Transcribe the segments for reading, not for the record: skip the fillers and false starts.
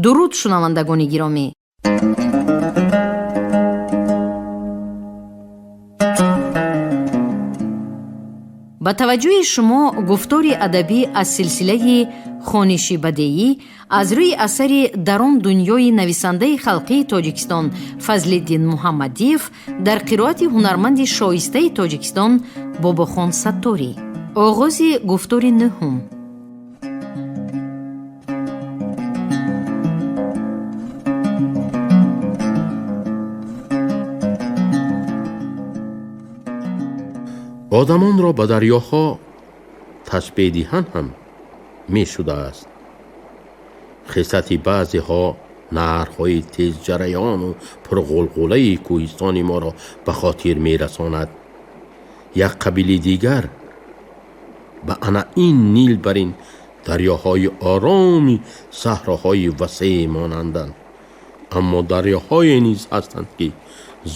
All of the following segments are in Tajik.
Дуруд, шунавандагони гиромӣ. Ба таваҷҷӯҳи шумо гуфтори адабӣ аз силсилаи хониши бадеӣ аз рӯи асари «Дар он дунёи» нависандаи халқии Тоҷикистон Фазлиддин Муҳаммадиев дар қироати ҳунарманди шоистаи Тоҷикистон Бобохон Сатторӣ. Оғози гуфтори нӯҳум. Одамонро ба дарёҳо ташбеҳ диҳанд ҳам мешудааст. Хисати баъзеҳо наҳрҳои тезҷараёну пурғулғулаи кӯҳистони моро ба хотир мерасонад. Як қабили дигар ба ана ин Нил бар ин дарёҳои ороми саҳроҳои васеъ монанданд. Аммо дарёҳое низ ҳастанд, ки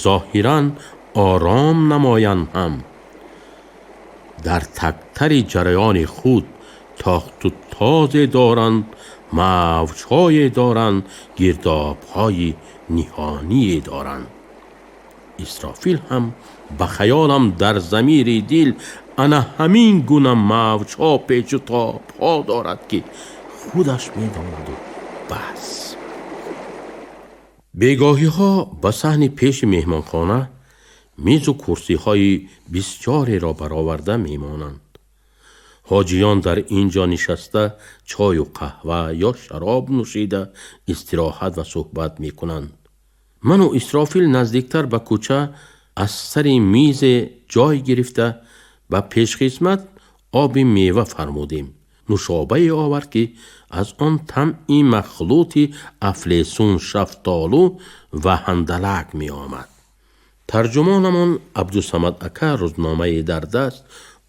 зоҳиран ором намоянд ҳам дар тактари ҷараёни худ тохту тозе доранд, мавҷҳое доранд, гирдобҳои ниҳоние доранд. Исрофил ҳам ба хаёлам дар замири дил ана ҳамин гуна мавҷҳо, печу тобҳо дорад, ки худаш медонаду бас. Бегоҳиҳо ба саҳни пеши меҳмонхона мизу курсиҳои бисёреро бароварда мемонанд. Ҳоҷиён дар ин ҷо нишаста, чою қаҳва ё шароб нӯшида, истироҳат ва суҳбат мекунанд. Ману Исрофил наздиктар ба кӯча аз сари мизе ҷой гирифта, ба пешхизмат оби мева фармудем. Нӯшобае овард, ки аз он тамъи махлути афлесун, шафтолу ва ҳандалак меомад. Тарҷумонамон Абдусамад ака рӯзномае дар даст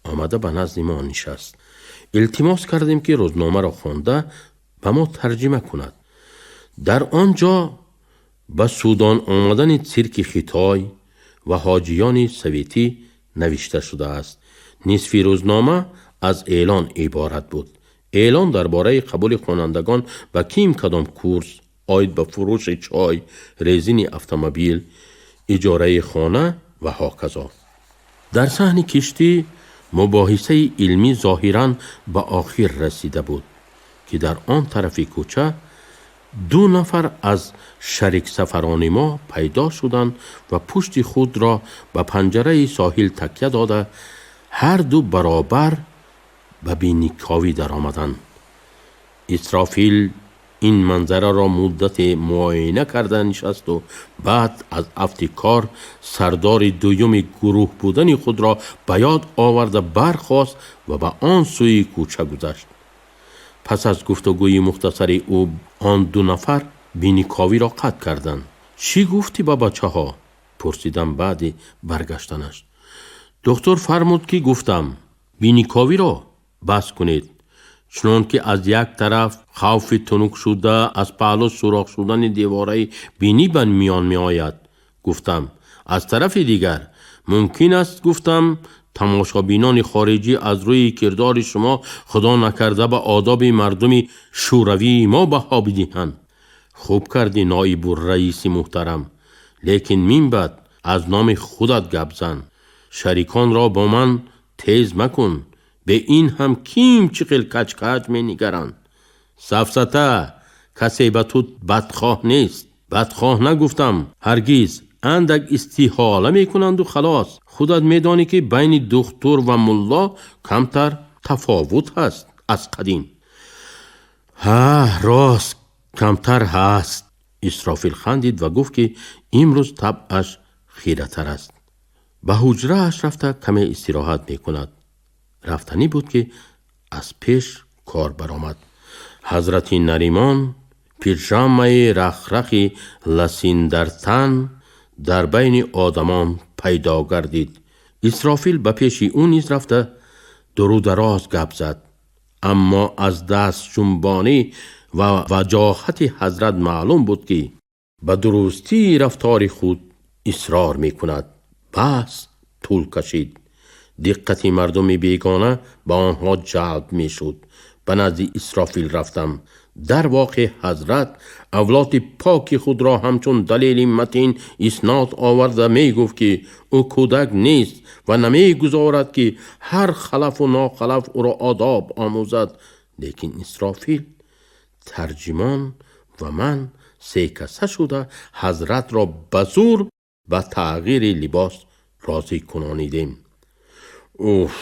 омада ба назди мо нишаст. Илтимос кардем, ки рӯзномаро хонда ба мо тарҷима кунад. Дар он ҷо ба Судон омадани цирки Хитой ва ҳоҷиёни советӣ навишта шудааст. Нисфи рӯзнома аз эълон иборат буд. Эълон дар бораи қабули хонандагон ба ким кадом курс, оид ба фурӯши чой, резини автомобил, иҷораи хона ва ҳоказо. Дар саҳни киштӣ мубоҳисаи илмӣ зоҳиран ба охир расида буд, ки дар он тарафи кӯча ду нафар аз шариксафарони мо пайдо шуданд ва пушти худро ба панҷараи соҳил такя дода, ҳарду баробар ба биниковӣ даромаданд. Исрофил ин манзараро муддате муоина карда нишасту баъд аз афти кор сардори дуюми гурӯҳ будани худро ба ёд оварда бархост ва ба он сӯи кӯча гузашт. Пас аз гуфтугӯи мухтасари ӯ он ду нафар биниковиро қатъ карданд. «Чӣ гуфтӣ ба бачаҳо?» пурсидам баъди баргаштанаш. «Духтур фармуд, ки гуфтам биниковиро бас кунед, чунон ки аз як тараф хавфи тунук шуда, аз паҳлӯ сӯрох шудани девораи бинӣ ба миён меояд, гуфтам, аз тарафи дигар мумкин аст, гуфтам, тамошобинони хориҷӣ аз рӯи кирдори шумо худо накарда ба одоби мардуми шӯравии мо баҳо бидиҳанд. Хуб кардӣ, ноибурраиси муҳтарам, лекин минбаъд аз номи худат гап зан, шариконро бо ман тез макун, бе ин ҳам ким чӣ хел каҷкаҷ менигаранд. Сафсата, касе ба ту бадхоҳ нест. Бадхоҳ нагуфтам ҳаргиз, андак истиҳола мекунанду халос. Худат медонӣ, ки байни духтур ва мулло камтар тафовут ҳаст аз қадим. Ҳа, рост, камтар ҳаст. Исрофил хандид ва гуфт, ки имрӯз табъаш хиратар аст, ба ҳуҷрааш рафта каме истироҳат мекунад. Рафтанӣ буд, ки аз пеш кор баромад. Ҳазрати Наримон пижамаи рахрахи ласин дар тан дар байни одамон пайдо гардид. Исрофил ба пеши ӯ низ рафта дурудароз гап зад, аммо аз дастҷунбонӣ ва ваҷоҳати ҳазрат маълум буд, ки ба дурустии рафтори худ исрор мекунад. Баҳс тӯл кашид. Диққати мардуми бегона ба онҳо ҷалб мешуд. Ба назди Исрофил рафтам. Дар воқеъ ҳазрат авлоди поки худро ҳамчун далели матин иснод оварда мегуфт, ки ӯ кӯдак нест ва намегузорад, ки ҳар халафу нохалаф ӯро одоб омӯзад. Лекин Исрофил, тарҷимон ва ман секаса шуда ҳазратро ба зӯр ба тағйири либос розӣ кунонидем. Уф,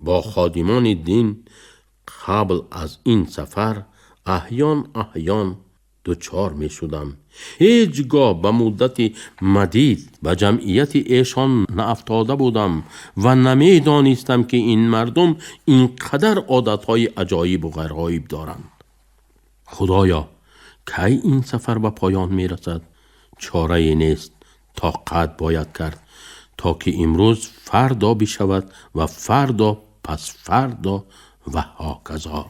бо ходимони дин қабл аз ин сафар аҳён аҳён дучор мешудам. Ҳеҷ гоҳ ба муддати мадид ба ҷамъияти эшон наафтода будам ва намедонистам, ки ин мардум ин қадар одатҳои аҷоибу ғароиб доранд. Худоё, кай ин сафар ба поён мерасад? Чорае нест, тоқат бояд кард, то ки имрӯз фардо бишавад ва фардо пас фардо ва ҳоказо.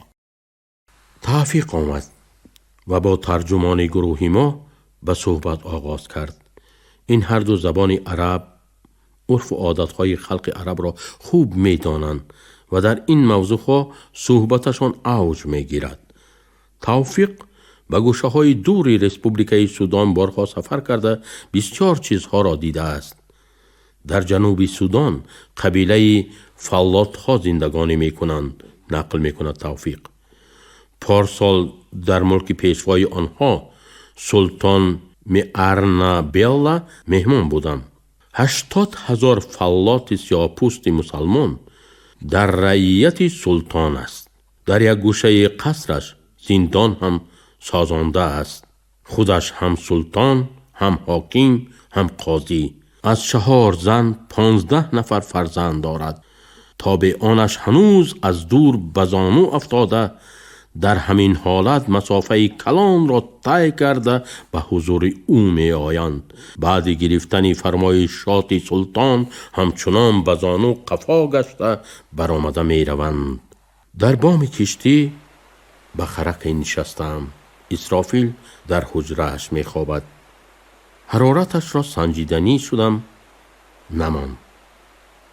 Тавфиқ омад ва бо тарҷумони гурӯҳи мо ба суҳбат оғоз кард. Ин ҳарду забони араб, урфу одатҳои халқи арабро хуб медонанд ва дар ин мавзӯъҳо суҳбаташон авҷ мегирад. Тавфиқ ба гӯшаҳои дури Республикаи Судон борҳо сафар карда, бисёр чизҳоро дидааст. Дар ҷануби Судон қабилаи фаллотҳо зиндагонӣ мекунанд, нақл мекунад Тавфиқ. Порсол дар мулки пешвои онҳо султон Меарнабелла меҳмон будам. 80,000 фаллоти сиёҳпӯсти мусалмон дар раияти султон аст. Дар як гӯшаи қасраш зиндон ҳам созондааст. Худаш ҳам султон, ҳам ҳоким, ҳам қозӣ. Аз 4 зан 15 нафар фарзанд дорад. Тобеонаш ҳанӯз аз дур ба зону афтода, дар ҳамин ҳолат масофаи калонро тай карда ба ҳузури ӯ меоянд. Баъди гирифтани фармоишоти султон ҳамчунон ба зону қафо гашта баромада мераванд. Дар боми киштӣ ба хараке нишастаам. Исрофил дар ҳуҷрааш мехобад. Ҳарораташро санҷиданӣ шудам, намонд.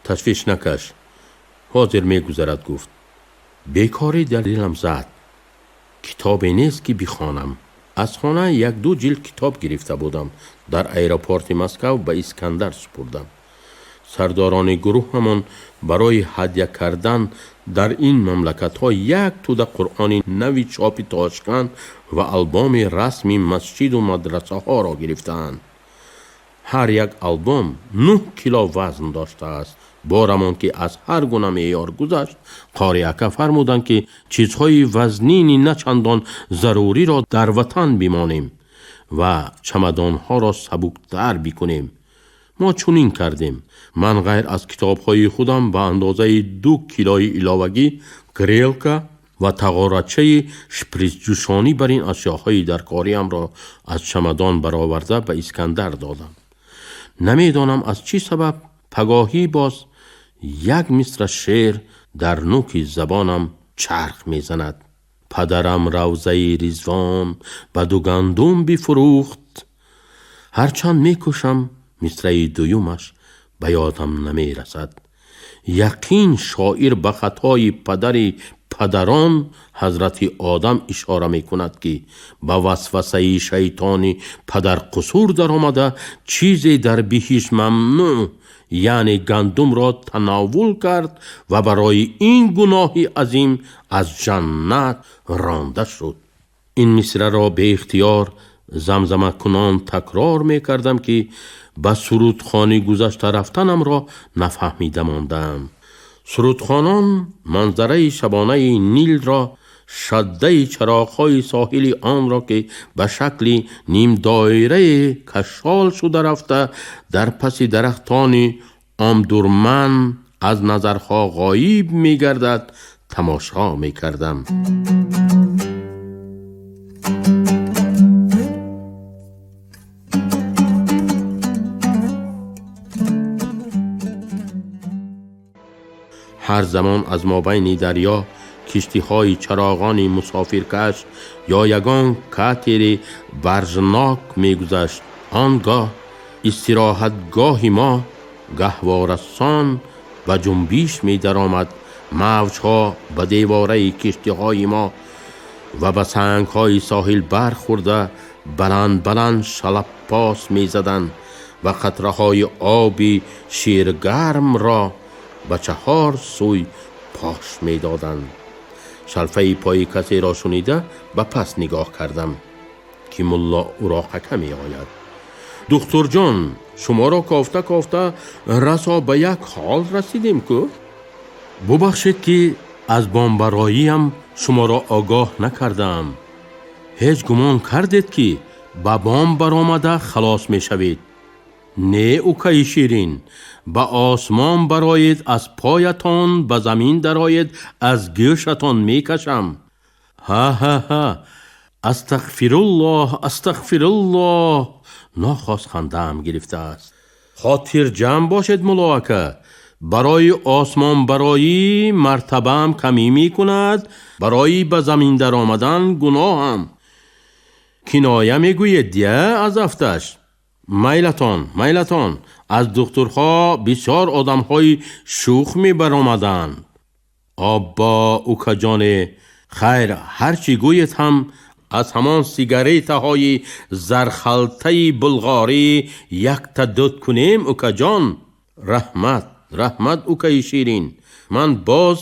Ташвиш накаш, ҳозир мегузарад, гуфт. Бекорӣ дар дилам зад. Китобе нест, ки бихонам. Аз хона як-ду ҷилд китоб гирифта будам. Дар аэропорти Москав ба Искандар супурдам. Сардорони гурӯҳамон барои ҳадя кардан дар ин мамлакатҳо як тӯда Қуръони нави чопи Тошканд ва албоми расми масҷиду мадрасаҳоро гирифтаанд. Ҳар як албом 9 кило вазн доштааст. Борамон ки аз ҳар гуна меъёр гузашт, қориака фармуданд, ки чизҳои вазнини на чандон заруриро дар ватан бимонем ва чамадонҳоро сабуктар бикунем. Мо чунин кардем. Ман ғайр аз китобҳои худам ба андозаи 2 килои иловагӣ грелка ва тағорачаи шприсҷӯшонӣ бар ин ашёҳои даркориамро аз чамадон бароварда ба Искандар додам. Намедонам аз чӣ сабаб пагоҳӣ боз як мисра шеър дар нуки забонам чарх мезанад. Падарам равзаи Ризвон ба ду гандум бифурӯхт. Ҳарчанд мекӯшам, мисраи дуюмаш ба ёдам намерасад. Яқин шоир ба хатои падари падарон ҳазрати Одам ишора мекунад, ки ба васвасаи шайтони падарқусур даромада чизе дар биҳишт мамнӯъ, яъне гандумро тановул кард ва барои ин гуноҳи азим аз ҷаннат ронда шуд. Ин мисраро беихтиёр замзамакунон такрор мекардам, ки ба сурудхонӣ гузашта рафтанамро нафаҳмида мондаам. Сурудхонон манзараи шабонаи Нилро, шаддаи чароғҳои соҳили онро, ки ба шакли нимдоирае кашол шуда рафта дар паси дарахтони Омдурман аз назарҳо ғоиб мегардад, тамошо мекардам. Ҳар замон аз мобайни дарё киштиҳои чароғони мусофиркаш ё ягон катери баржнок мегузашт. Он гоҳ истироҳатгоҳи мо гаҳворасон ба ҷунбиш медаромад. Мавҷҳо ба девораи киштиҳои мо Ва ба сангҳои соҳил бархӯрда баланд баланд шалаппос мезаданд ва қатраҳои оби ширгармро ба чаҳор сӯй пош медоданд. Шалфаи пои касеро шунида ба пас нигоҳ кардам, ки мулло Уроқака меояд. Духтурҷон, шуморо кофта кофта расо ба як ҳол расидем ку? Бубахшед, ки аз бомбароиям шуморо огоҳ накардаам. Ҳеҷ гумон кардед, ки ба бом баромада халос мешавед? Не, укаи ширин, ба осмон бароед, аз поятон, ба замин дароед, аз гӯшатон мекашам. Ҳа-ҳа-ҳа, астағфируллоҳ, астағфируллоҳ. Нохост хандаам гирифтааст. Хотирҷамъ бошед, мулло ака, барои осмонбароӣ мартабаам камӣ мекунад, барои ба замин даромадан гуноҳам. Киноя мегӯед я аз афташ? Майлатон, майлатон, аз духтурҳо бисёр одамҳои шӯх мебаромаданд. Оббо, укаҷоне, хайр, ҳар чӣ гӯед ҳам аз ҳамон сигаретаҳои зархалтаи булғорӣ якта дуд кунем, укаҷон. Раҳмат, раҳмат, укаи ширин. Ман боз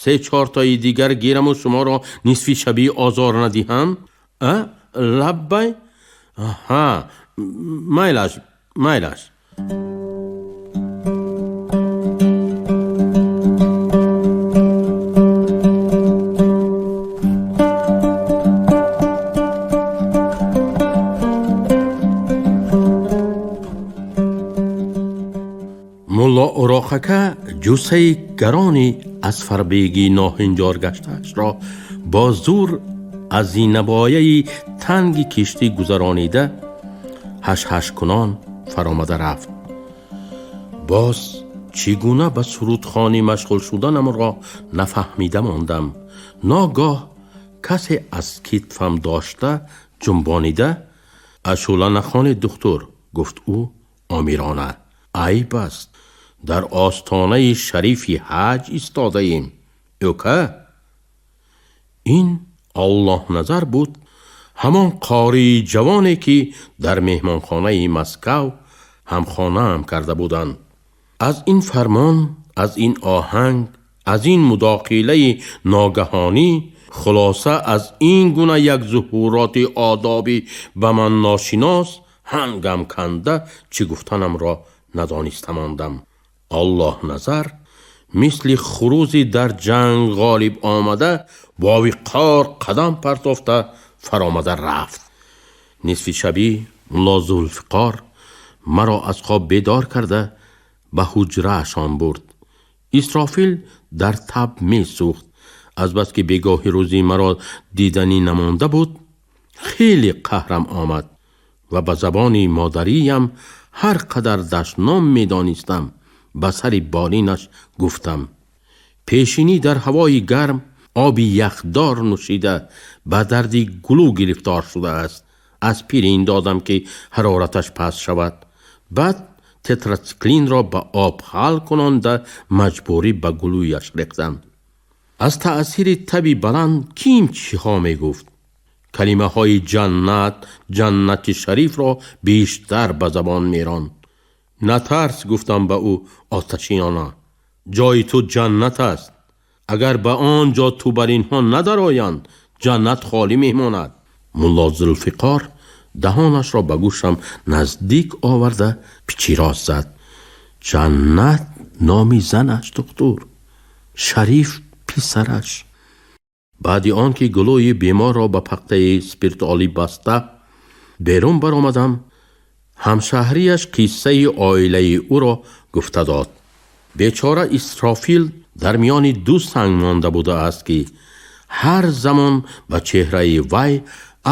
се-чортои дигар гираму шуморо нисфи шабӣ озор надиҳам. А лаббай, ҳа, майлаш, майлаш. Мулло Уроқака ҷуссаи гарони аз фарбегӣ ноҳинҷор гаштаашро бо зур аз зинабояи танги киштӣ гузаронида, ҳашҳашкунон фаромада рафт. Боз чӣ гуна ба сурудхонӣ машғул шуданамро нафаҳмида мондам. Ногоҳ касе аз китфам дошта ҷунбонида: «Ашӯла нахонед, духтур», гуфт ӯ омирона, «айб аст, дар остонаи шарифи ҳаҷ истодаем, ӯка». Ин Аллоҳназар буд, ҳамон қории ҷавоне, ки дар меҳмонхонаи Москав ҳамхонаам карда буданд. Аз ин фармон, аз ин оҳанг, аз ин мудохилаи ногаҳонӣ, хулоса, аз ин гуна як зуҳуроти одобӣ ба ман ношинос ҳангам канда чӣ гуфтанамро надониста мондам. Аллоҳназар мисли хурузи дар ҷанг ғолиб омада бо виқор қадам партофта фаромада рафт. Нисфи шабӣ мулло Зулфиқор маро аз хоб бедор карда ба ҳуҷраашон бурд. Исрофил дар таб месӯхт. Азбаски бегоҳи рӯзӣ маро диданӣ намонда буд, хеле қаҳрам омад ва ба забони модариям ҳар қадар дашном медонистам ба сари болинаш гуфтам. Пешинӣ дар ҳавои гарм оби яхдор нӯшида ба дарди гулӯ гирифтор шудааст. Аспирин додам, ки ҳарораташ паст шавад. Баъд тетрациклинро ба об ҳал кунонда маҷбурӣ ба гулӯяш рехтам. Аз таъсири таби баланд ким чиҳо мегуфт. Калимаҳои ҷаннат, ҷаннати шарифро бештар ба забон меронд. Натарс, гуфтам ба ӯ оташинона, ҷои ту ҷаннат аст. Агар ба он ҷо ту бар инҳо надароянд, ҷаннат холӣ мемонад. Мулло Зулфиқор даҳонашро ба гӯшам наздик оварда пичироз зад: «Ҷаннат номи занаш, духтур, Шариф писараш». Баъди он ки гулӯи беморро ба пахтаи спиртолӣ баста берун баромадам, ҳамшаҳрияш қиссаи оилаи ӯро гуфта дод. Бечора Исрофил дар миёни ду санг монда будааст, ки ҳар замон ба чеҳраи вай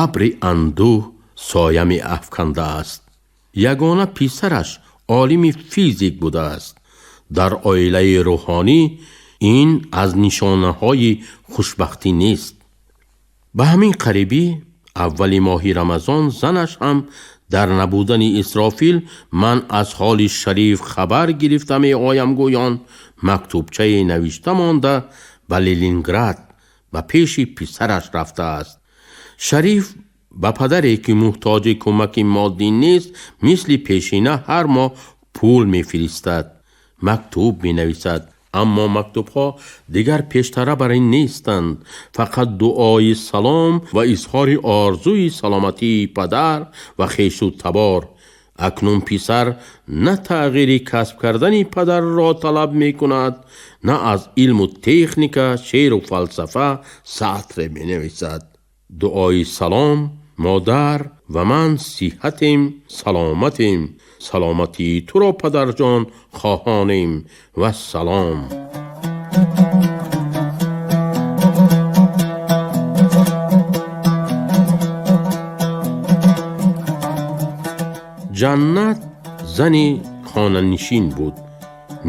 абри андӯҳ соя меафкандааст. Ягона писараш олими физик будааст. Дар оилаи рӯҳонӣ ин аз нишонаҳои хушбахтӣ нест. Ба ҳамин қарибӣ, аввали моҳи Рамазон, занаш ҳам дар набудани Исрофил «ман аз ҳоли Шариф хабар гирифта меоям» гӯён мактубчае навишта монда ба Ленинград, Ба пеши писараш рафтааст. Шариф ба падаре, ки муҳтоҷи кӯмаки моддӣ нест, мисли пешина ҳар моҳ пул мефиристад, мактуб менависад. Аммо мактубҳо дигар пештара бар ин нестанд. Фақат дуои салом ва изҳори орзуи саломатии падар ва хешу табор. Акнун писар на тағйири касб кардани падарро талаб мекунад, на аз илму техника, шеъру фалсафа сатре менависад. Дуои салом: модар ва ман сиҳатем, саломатем, саломатии туро, падарҷон, хоҳонем. Вассалом. Ҷаннат зани хонанишин буд.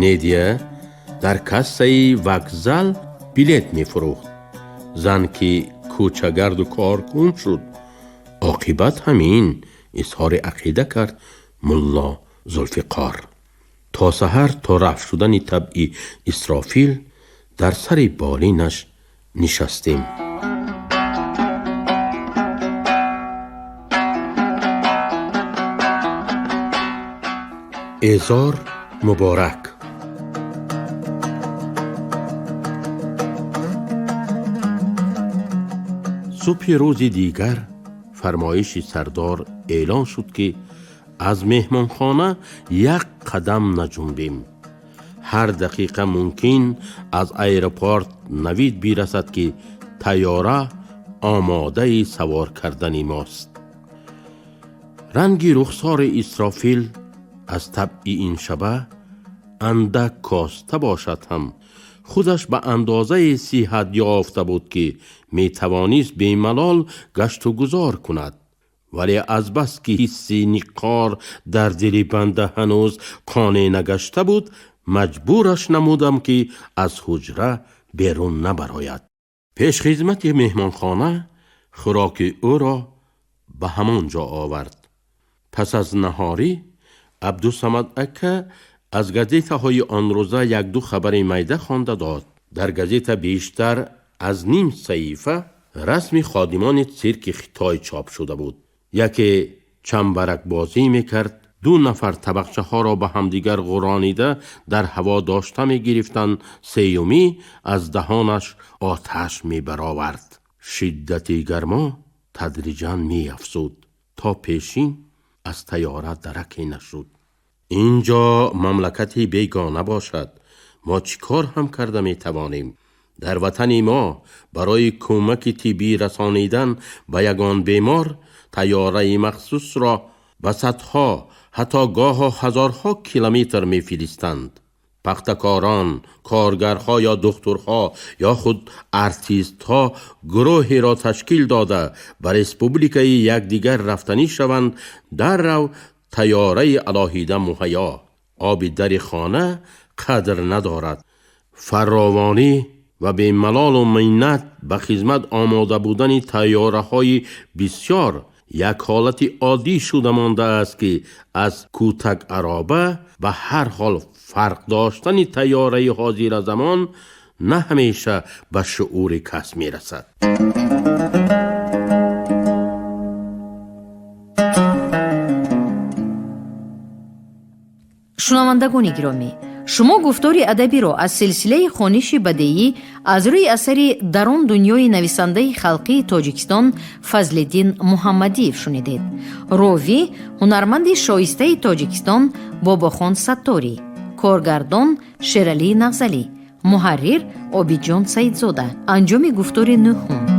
Недия дар кассаи вокзал билет мефурӯхт. Зан ки кӯчагарду коркун шуд, оқибат ҳамин, изҳори ақида кард Мулло Зулфиқор. То саҳар, то рафт шудани табъи Исрофил, дар сари болинаш нишастем. Эзор муборак. Субҳи рӯзи дигар фармоиши сардор эълон шуд, ки аз меҳмонхона як қадам наҷунбем. Ҳар дақиқа мумкин аз аэропорт навид бирасад, ки тайёра омодаи савор кардани мост. Ранги рухсори Исрофил аз табъи ин шаба андак коста бошад ҳам, худаш ба андозаи сиҳат ёфта буд, ки метавонист бемалол гашту гузор кунад. Вале азбаски ҳисси ниққор дар дили банда ҳанӯз қонеъ нагашта буд, маҷбураш намудам, ки аз ҳуҷра берун набарояд. Пешхизмати меҳмонхона хӯроки ӯро ба ҳамон ҷо овард. Пас аз наҳорӣ Абдусамад ака аз газетаҳои он рӯза якду хабари майда хонда дод. Дар газета бештар аз ним саҳифа расми ходимони цирки Хитой чоп шуда буд. Яке чамбаракбозӣ мекард, ду нафар табақчаҳоро ба ҳамдигар ғуронида дар ҳаво дошта мегирифтанд, сеюмӣ аз даҳонаш оташ мебаровард. Шиддати гармо тадриҷан меафзуд, то пешин аз тайёра дараке нашуд. Ин ҷо мамлакати бегона бошад, мо чӣ кор ҳам карда метавонем? Дар ватани мо барои кӯмаки тиббӣ расонидан ба ягон бемор тайёраи махсусро ба садҳо, ҳатто гоҳо ҳазорҳо километр мефиристанд. Пахтакорон, коргарҳо ё духтурҳо ё худ артистҳо гурӯҳеро ташкил дода ба республикаи якдигар рафтанӣ шаванд, даррав тайёраи алоҳида муҳайё. Оби дари хона қадр надорад. Фаровонӣ ва бемалолу миннат ба хизмат омода будани тайёраҳои бисёр як ҳолати оддӣ шуда мондааст, ки аз кӯтак ароба ба ҳар ҳол фарқ доштани тайёраи ҳозиразамон на ҳамеша ба шуъури кас мерасад. Шунавандагони гиромӣ, шумо гуфтори адабиро аз силсилаи хониши бадеӣ аз рӯи асари «Дар он дунёи» нависандаи халқии Тоҷикистон Фазлиддин Муҳаммадиев шунидед. Ровӣ ҳунарманди шоистаи Тоҷикистон Бобохон Сатторӣ, коргардон Шералии Нағзалӣ, муҳаррир Обидҷон Саидзода. Анҷоми гуфтори нӯҳум.